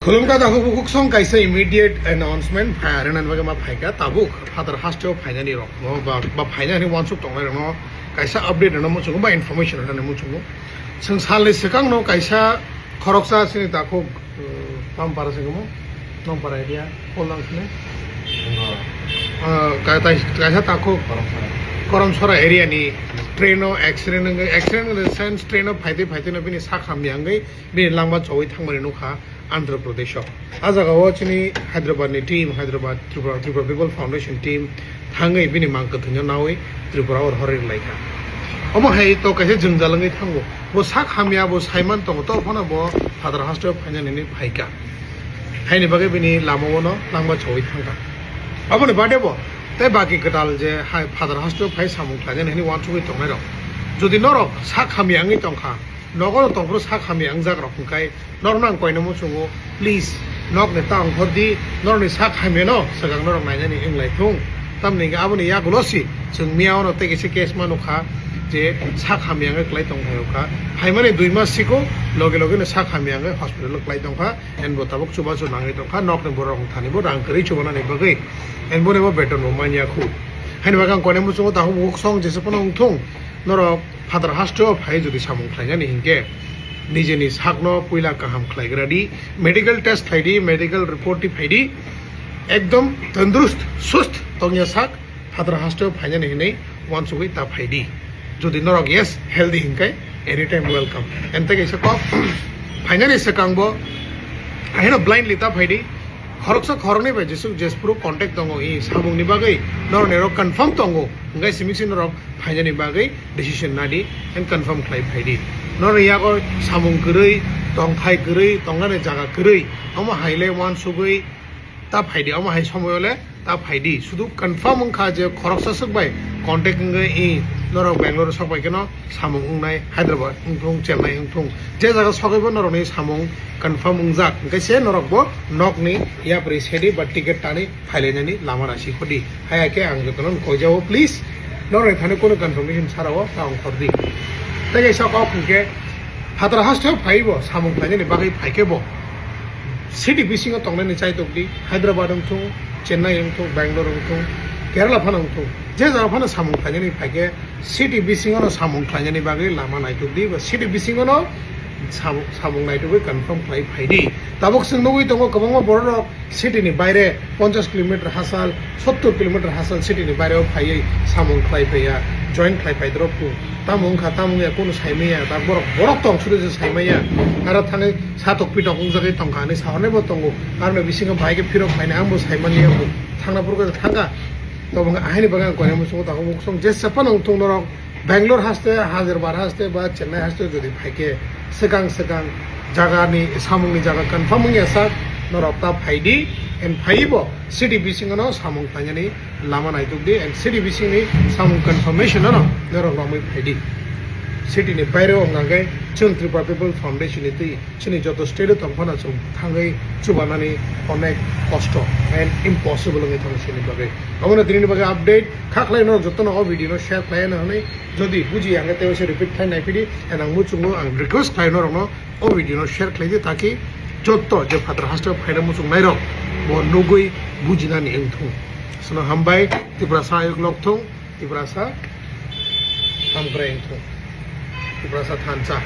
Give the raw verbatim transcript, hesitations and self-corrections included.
Khulumkha, takhuk bukhuk song kaisa immediate announcement phai, arena bagwi ma phaikha, tabuk phatar hasteo phainani rok no ba, ba phainani wansuk tongnai rok no kaisa update rwna muchungo ba information rwna muchungo. Chwng salni swkang no kaisa khoroksa chini takhuk, uh, Pampara se kamo, Nongpara area, Kolnang sini. Uh, ka-, tai-, kaisa takhuk Koromsora area ni train o accident wngwi, accident in the sense train o phaitwi phaitwi no bini sak hamya wngwi bini langma chowui thangmani nukha Andhra Pradesh o. A jaga o chini Hyderabad ni team, Hyderabad Tripura, Tripura People Foundation team thangwi bini mang kwthwino nawi Tripura o rohorwi rwlaikha. Omo hai to kaisa jwngjal wngwi thango. Bo sak hamya, bo saiman tongo, to phano bo phatar hasteo phainani hinwi phaikha. Haini bagwi bini lama o no langma chowui thangkha. Aboni bade bo tei baki kwtal je hai phatar hasteo phai samung khlainani hinwi wansugwi tongnai rok. Jodi norok sak hamya wngwi tongkha, nogo no tongphuru sak hamya wngjak rok hwnkhe norokno ang koina muchungo, please, nokni ta ongkhor di, norokni sak hamya no swkang norok nainani wng lai thung. Tamni hwnkhe aboni yagulo si chwng miya ono tei kaisa case ma nukha je sak hamya wngwi kwlai tong phai rokha. Phaimani dui mas siko loge loge no sak hamya wngwi hospital o kwlai tongkha, and bo tabuk chubachu nangwi tongkha, nokni borok wng thani bo rang kwrwi chubanani bagwi, and boni bo beton bo manya khu. Haini bagwi ang koina muchungo takhuk bukhuk song jesa phano wng thung, norok phatar hasteo phai jodi samung khlainani hinkhe nijeni sakno puila kaham khlaigra di, medical test khlai di, medical report di phai di, ekdom tandurust, sust tongya sak phatar hasteo phainani hinwi wansugwi ta phai di. Jodi norok yes, healthy hinkhe anytime welcome. Ente kaisa kok phainani swkang bo ahino blindly ta phai di. Khoroksa khoroknwi bai jesuk jesphuru contact tongo, i samungni bagwi norokni rok confirm tongo, hwnkhe simi si norok phainani bagwi decision nadi and confirm khlai phai di. Norokni yago samung kwrwi, tongthai kwrwi, tongnani jaga kwrwi, omo hai le wansugwi ta phai di, omo hai somoyo le ta phai di. Sudu confirm wngkha je khoroksa swk bai contact wngwi i norok Bangalore sok bai kheno samung wngnai, Hyderabad wngthung, Chennai wngthung, je jaga sogwi bo norokni samung confirm wngjak, hwnkhe se norok bo nokni yapri sedi ba ticket tani phailainani lama nasi khodi. Haya khe ang jotono koijao, please, norokni thani kunu confirmation sarao ta ongkhor di. Tei kaisa kok hwnkhe phatar hasteo phaibo samung khlainani bagwi phaikhe bo city bisingo tongnani chaitok di, Hyderabad wngthung, Chennai wngthung, Bangalore wngthung, Kerala phano wngthung, je jaga phano samung khlainani phaikhe city bisingono samung khlainani bagwi lama naitok di ba city bisingono samung, samung naitogwi confirm khlai phai di. Tabuk chwng nugwi tongo kwbangma bororok city ni baire ponchash kilometer hachal, sottor kilometer hachal city ni baire o phaiwi samung khlai phaiya, join khlai phai dorok. Tamo wngkha, tamo wngya, kunu saimaya, ta borok, borok tong sudu se saimaya. Aro thangwi satok pitok wngjagwi tongkha, hinwi sahornai bo tongo. Aroni bisingo bahai khe phirok phainai, ang bo saimani, ang bo thangna phuru khe thangkha. Tobonga ahini bagwi ang koinai muchungo takhuk bukhuk song jesa phano wngthung norok Bangalore haste, Hyderabad haste ba Chennai haste jodi phaikhe swkang swkang jagani samungni jaga confirm wngya sak norok ta phaidi, and phaibo city bisingono samung khlainani lama naitukdi, and city bisingni samung confirmation no norok romwi phaidi. City ni baireo wngkha khe chwng Tripura People Foundation ni twi chini joto state o tong phano chwng thangwi chubanani onek kosto and impossible wngwi thango chini bagwi. Omono tini bagwi update kha khlai norok jotono o video no share khlai na hwnwi, jodi buji ya hwnkhe tei waisa repeat khlai naiphidi, and ang muchungo ang request khlai norokno o video no share khlai di, taki joto je phatar hasteo phaina muchung nairok bo nugwi bujinani wngthung. Sono hambai, Tiprasa ayuk lokthung, Tiprasa hamkrai wngthung, Tiprasa thansa.